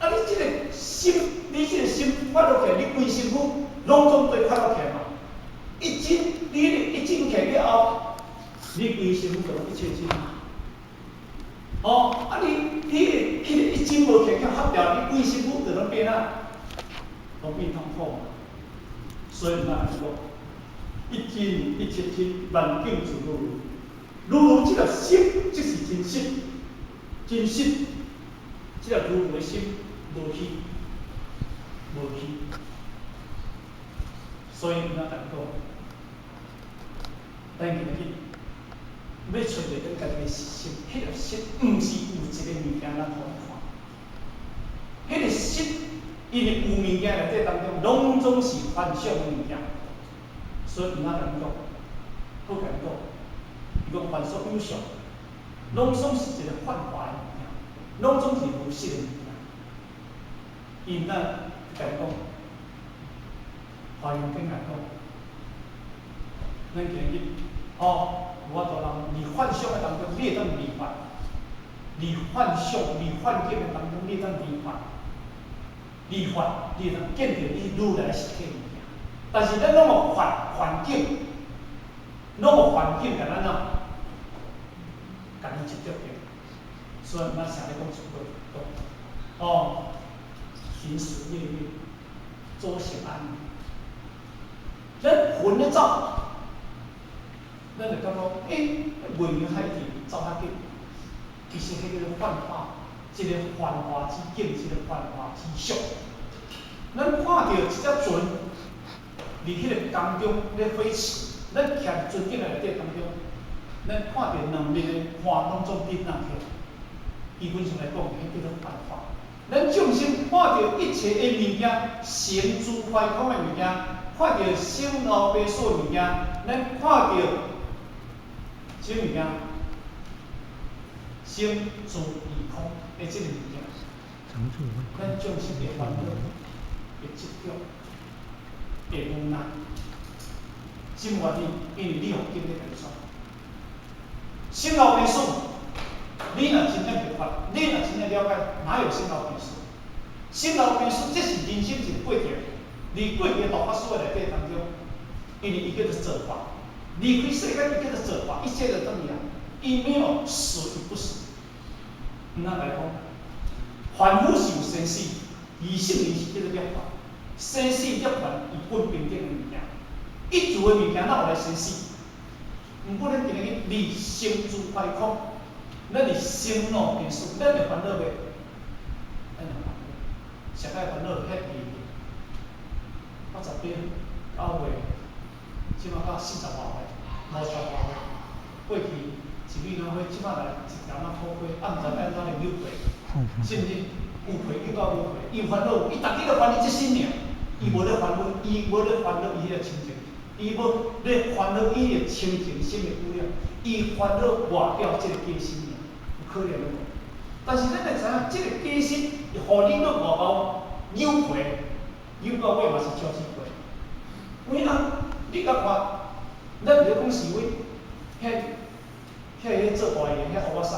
啊，你這个心，你這个心快樂起來，你規身軀攏總對快樂起來嘛。一真，你一真起來了後，你規身軀就攏一切真嘛。哦，啊你彼个一真無起來，去合掉，你規身軀就攏變啊，攏變痛苦嘛。所以咱來講，一真一切真，萬境自如如。如如這個心，即是真實，真實。這個如如的心，無虛，無虛。所以咱來講，咱今日欲揣著咱家己的實心，彼個實毋是有一个物件咱予你看。彼个實，因為有物件內底當中，攏總是幻想的物件。所以毋通共你講，好共你講，伊講凡所有相，攏總是一个幻化的物件，攏總是無實的物件。伊毋但共你講，華嚴經來講，咱今日吼，有法度人佇幻想的當中，你會當離幻；佇幻想、佇幻境的當中，你會當離幻。離幻，你會當見著你如來實體物件。但是咱攏予幻環境，攏予環境共咱怎，共你執著著。所以咱成日講一句講，哦，尋時夜月，周行安。咱魂咧走，咱就感覺，欸，月亮海伫走較緊，其實彼叫做幻化，一个幻化之境，一个幻化之相。咱看著一隻船，佇彼个江中咧飛馳，咱徛佇船頂內底當中，咱看著兩面的岸攏總振動起來。基本上來講，彼叫做幻化。咱眾生看著一切的物件，成住壞空的物件，看著生老病死的物件，咱看著啥物件？生住異空的這个物件，咱眾生會煩惱，會執著，會無奈。什麼原因？因為你予境咧共你創。生老病死，你若真正明白，你若真正了解，哪有生老病死？生老病死，這是人生一個過程。佇過去大法師的內底當中，因為伊叫做造化，離開世間伊叫做造化，一切就轉去啊。伊沒有死與不死。毋通來講，凡夫是有生死，二聖人是叫做涅槃。生死涅槃伊本平等的物件，一如的物件哪有來生死？毋過咱今日離生住壞空，咱佇生老病死，咱會煩惱袂？咱會煩惱，上愛煩惱遐濟。我18、9歲，這馬到四十外歲，50外歲，過去一米兩歲，這馬來一條仔苦瓜，啊，毋知欲按怎來扭皮，是毋是？有皮扭到無皮，伊有煩惱，伊逐日咧煩惱這身爾，伊無咧煩惱，伊無咧煩惱伊彼個親情，伊無咧煩惱伊个親情心的污染，伊煩惱外表這個假身爾，有可能無？但是咱會知影，這个假身，予你閣外口扭皮，扭到尾嘛是招死皮。有影，你共看，咱毋咧講是非，遐个做外的遐烏仔衫，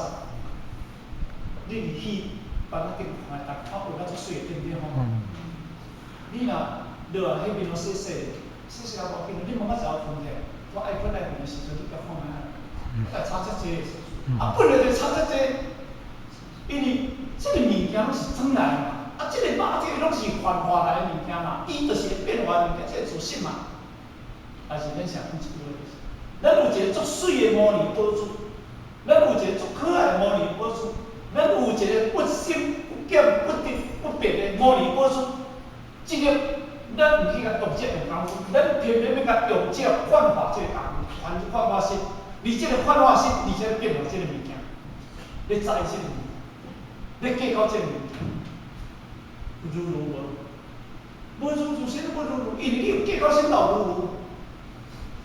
你佇戲班仔頂看，逐看畫甲足媠的，對毋對吼？你若落來彼邊攏洗洗，洗洗也無要緊，你慢慢就要睏起來。我愛睏愛睏的時陣，你共看覓啊？來差遮濟，啊本來就差遮濟，因為這个物件攏是轉來的嘛，啊，這个肉體攏是幻化來的物件嘛，伊就是會變化的物件，這個自信嘛。但是咱想講一句話就是，咱有一個足媠的摩尼寶珠，咱有一個足可愛的摩尼寶珠，咱有一個不生不減不得不變的摩尼寶珠，這個咱毋去共動這用功夫，咱偏偏欲共用這個幻化這个功夫，幻幻化身，而這个幻化身，而且變化這個物件，你在意這个物件，你計較這个物件，如如無？無如如啥物無如如？因為你有計較心就如如，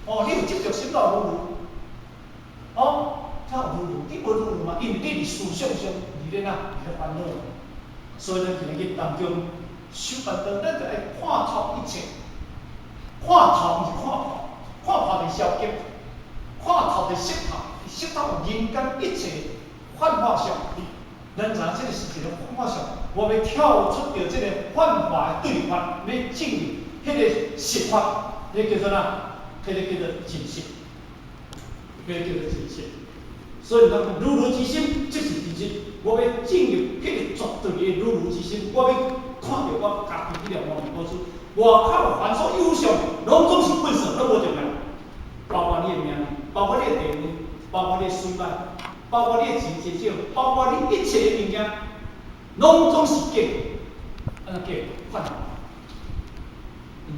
哦，你有執著心就如如，哦，才有如如。你無如如嘛？因為你佇思想上，佇咧哪？佇咧煩惱。所以咱今日當中修辦道，咱就愛看透一切，看透毋是看破，看破就是消極，看透就是識透，識透人間一切幻化相。咱知影這個是一個方法上，我欲跳出著這個幻化的對立法，欲進入彼個實法，彼個叫做啥？彼個叫做真實，彼個叫做真實。所以講，如如之心即是真實。我欲進入彼個絕對的如如之心，我欲看著我家己彼個無明過失，外口凡所有相，攏總是糞掃，攏無重要。包括你的名，包括你的地位，包括你的水脈，包括你的錢濟少，包括你一切的物件，攏總是假。按怎假？幻化。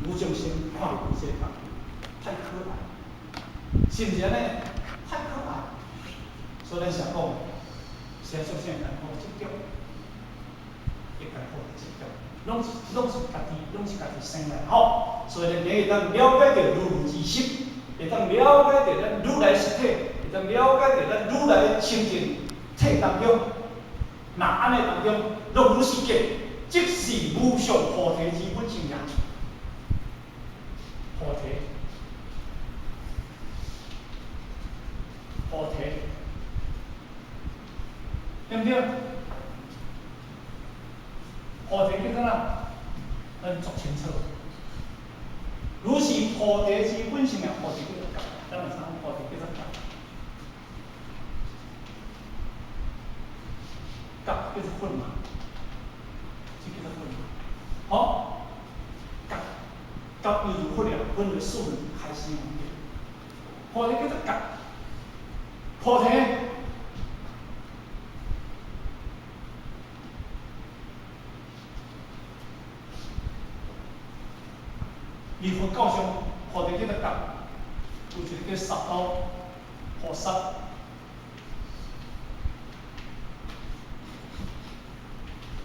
有眾生看著這個太可愛，是毋是按呢？太可愛。所以咱常講，生眾生艱苦執著，會艱苦執著，攏是家己生來吼。所以咱會當了解著如如之心，會當了解著咱如來實體，會當了解著咱如來的清淨體當中，若按呢當中，攏如是假，即是無上菩提之本性也。菩提，菩提，對毋對？菩提叫做啥？咱足清楚。如是菩提之本性啊，菩提叫做覺，咱嘛知影菩提叫做覺。覺叫做佛嘛，這叫做佛嘛。好，覺，覺猶如佛了，分為四輪開始嘛。菩提叫做覺，菩提。離佛教上，菩提叫做覺，有一個叫薩埵菩薩，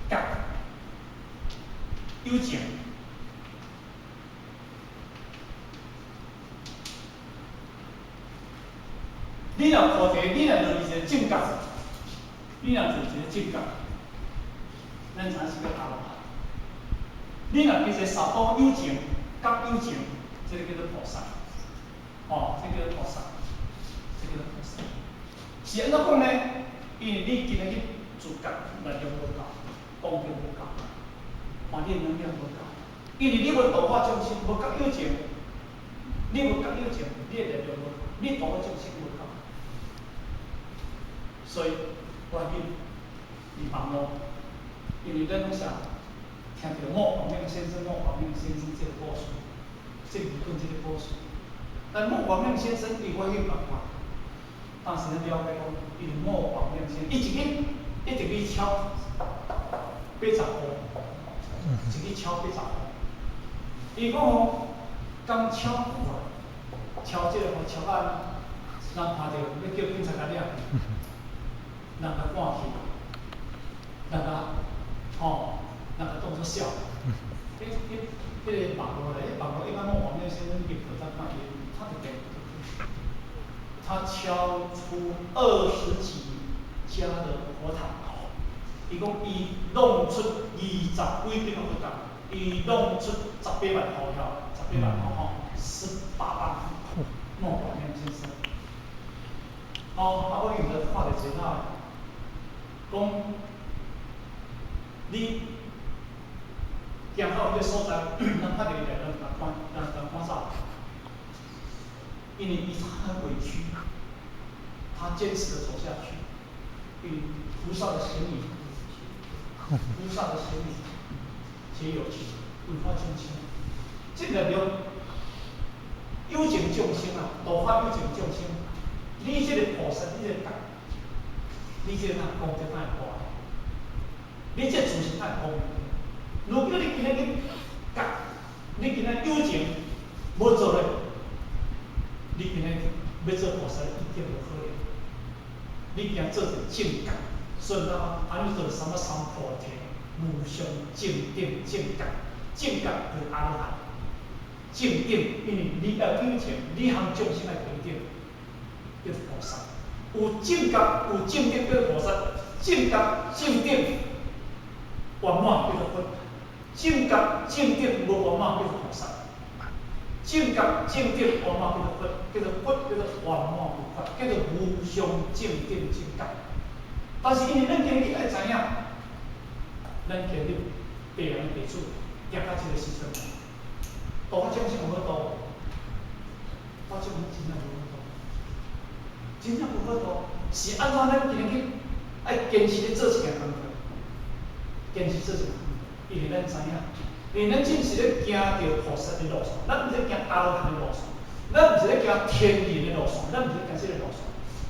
覺有情。你若菩提，你若落去一個正覺，你若做一個正覺，咱知影是叫阿羅漢。你若加一個薩埵有情。覺有情，這個叫做菩薩，哦，這個叫做菩薩，這個叫做菩薩。是按怎講呢？因為你今日去自覺力量無夠，功德無夠，嘛你的能量無夠。因為你無度化眾生，無覺有情，你無覺有情，你的力量無夠，你度化眾生無夠。所以，我去佇網路，因為咱攏是聽著莫廣明先生、莫廣明先生這個故事，這個講這個故事。但莫廣明先生伊我去看看，當時咱了解講，伊是莫廣明先生，伊一日一直去敲80步，一日敲八十步。伊講吼，剛敲久啊，敲這個吼敲到人看著欲叫警察共掠去，人共趕去，人共吼。人共當作笑，彼個網路咧，網路一般莫廣明先生入去才看伊，他就電他敲出20幾家的佛塔，伊講伊弄出20幾間佛塔，伊弄出18萬戶曉，十八萬戶吼，18萬戶，莫廣明先生。哦，啊，我今日看著一個講你。行到彼個所在，人拍著伊來，人共趕，人共趕走。因為伊很委屈，他堅持的走下去。因為菩薩的行儀，菩薩的行儀，皆有情，為化眾生。這個叫有情眾生啊，度化有情眾生。你這個菩薩，你這個覺，你這個功德太大，你這個自信太高。如果你今日去覺，你今日有情無做咧，你今日欲做菩薩一定無可能。你驚做一個正覺，所以講，阿彌陀佛三菩提，無上正等正覺，正覺就是阿羅漢。正等，因為你要有情，你向眾生來平等，叫做菩薩。有正覺，有正等叫做菩薩，正覺正等圓滿叫做佛。正覺正等無圓滿叫做菩薩，正覺正等圓滿叫做佛，叫做佛叫做圓滿無缺，叫做無上正等正覺。但是因為咱今日愛知影，咱今日白人地主行到這個時陣，度眾生有法度，度眾生真正無法度，真正無法度，是按怎咱今日去愛堅持咧做一件工課，堅持做一件工課，因為咱知影，因為咱只是咧行著菩薩的路線，咱毋是咧行阿羅漢的路線，咱毋是咧行天人的路線，咱毋是咧行這個路線。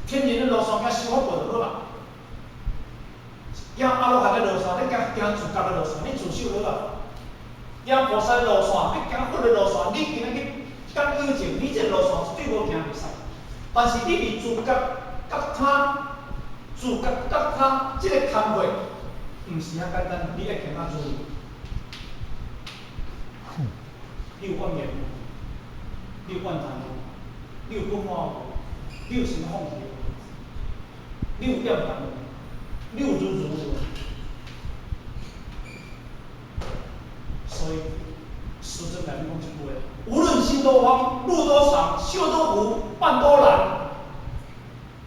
天人的路線行修福報就好啦。行阿羅漢的路線，你行行自覺的路線，你自修好啊。行菩薩的路線，你行佛的路線，你今日去講有情，你這個路線絕對無行袂使。但是你佇自覺覺他，自覺覺他，這個工課毋是遐簡單，你愛行較如。你有怨言無？你有怨嘆無？你有不滿無？你有啥物放棄無？你有厭煩無？你有如如無？所以，師尊來講一句話：無論心多慌，路多長，修多苦，辦多難，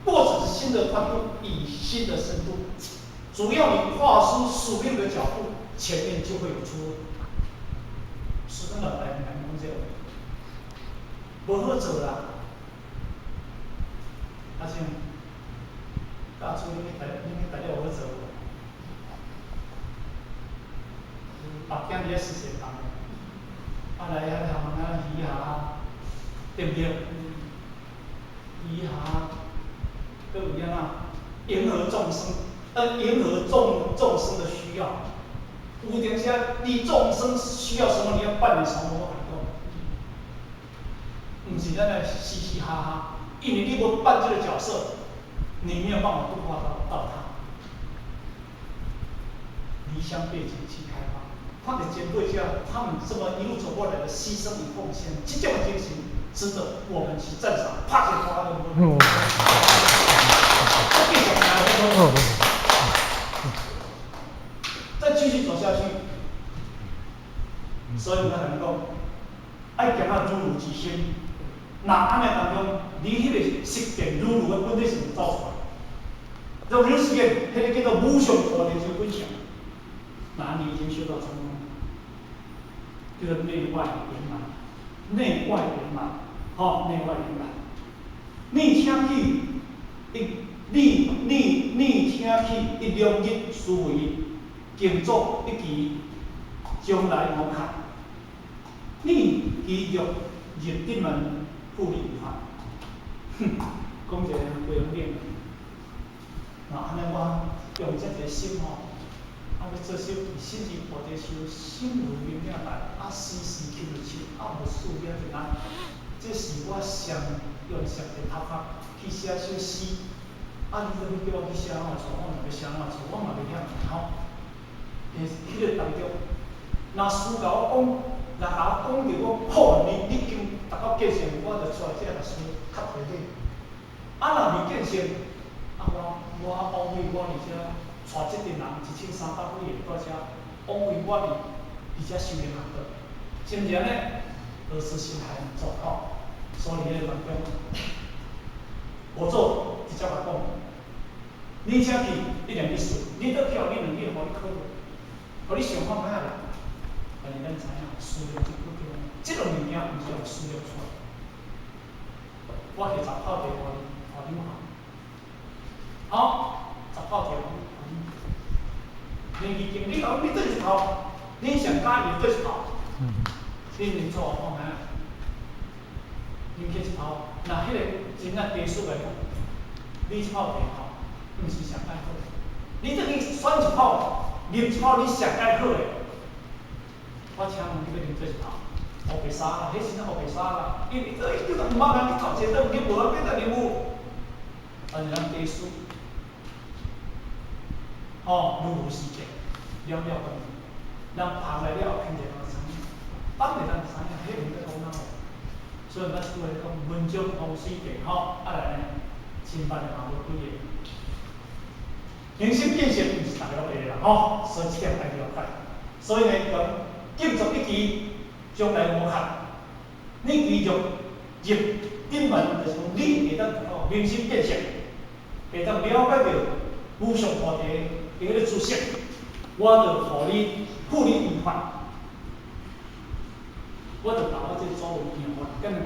過只是心的寬度與心的深度。主要你跨出宿命的腳步，前面就會有出路。師尊來來講這個，無好做啦。阿像，教主你去台，你去台了有好做無？北京佇遐實踐房，啊來遐頭毛仔魚蝦，對毋對？魚蝦，閣有啥啊？迎合眾生，迎合眾生的需要。有當時啊，你眾生需要什麼，你要扮演什麼，我共你講，毋是咱來嘻嘻哈哈，因為你無扮這個角色，你沒有辦法度化到他。離鄉背井去開發，他的前輩家，他們這麼一路走過來的犧牲與奉獻，這種精神值得我們去讚賞。拍起來，繼續再繼續走下去。所以我才講，愛行到如如之心。若按呢當中，你彼個實踐如如的本體是會走出來。這如實踐，彼個叫做無上菩提之本性。那你已經修到成功，叫做內外圓滿，內外圓滿，吼，內外圓滿。你請起一，你你你請起一兩日思維，靜坐一期，將來無卡。你其欲入頂門，復利無法。哼，講一個不用練。那按呢，我用這個心吼。啊，欲做修，心是菩提樹，心如明鏡台，啊，時時吸入去，啊，無事了就安。這是我上用上個頭殼去寫首詩。啊，你閣欲叫我去寫怎錯，我嘛欲寫怎錯，我嘛袂曉吼。伫彼個當中，若師共我講，若共我講著講，好，你已經達到見性，我就出來這個詩較提起。啊，若未見性，啊，我枉費我佇遮。帶這陣人1300幾个到遮，枉費我佇遮修煉學道，是毋是按呢？老師心態毋足吼，所以彼個當中，我做直接來講，你請去一兩日事，你倒去予你兩日，予你考慮，予你想看覓仔啦。但是咱知影，思量這不對，這個物件毋是用思量出來。我摕十泡茶予你，予你看。好，十泡茶。你已經，你講你對一泡，你上喜歡對一泡，你啉做看覓仔？啉起一泡，若彼個真正茶師來講，你這泡茶吼，毋是上蓋好。你等於選一泡，啉一泡你上蓋好的。我請問你欲啉佗一泡？烏白沙啦，彼時陣烏白沙啦，因為伊叫做毋捌人，你頭一個頓啉無，變做啉有。但是咱茶師，吼，如如是見，了了當人捧來了後，聽者就知影，當然咱知影，彼毋咧講哪話。所以咱說話講文章風水地吼，啊來呢，清白的嘛無幾个。明心見性毋是逐个攏會啦吼，所以這點愛了解。所以呢，講禁足一期，將來無合。你持續入頂門，就是講你會當達到明心見性，會當了解著無上菩提的彼个知識，我就予你付你依法，我就投我這個祖文行法，敢若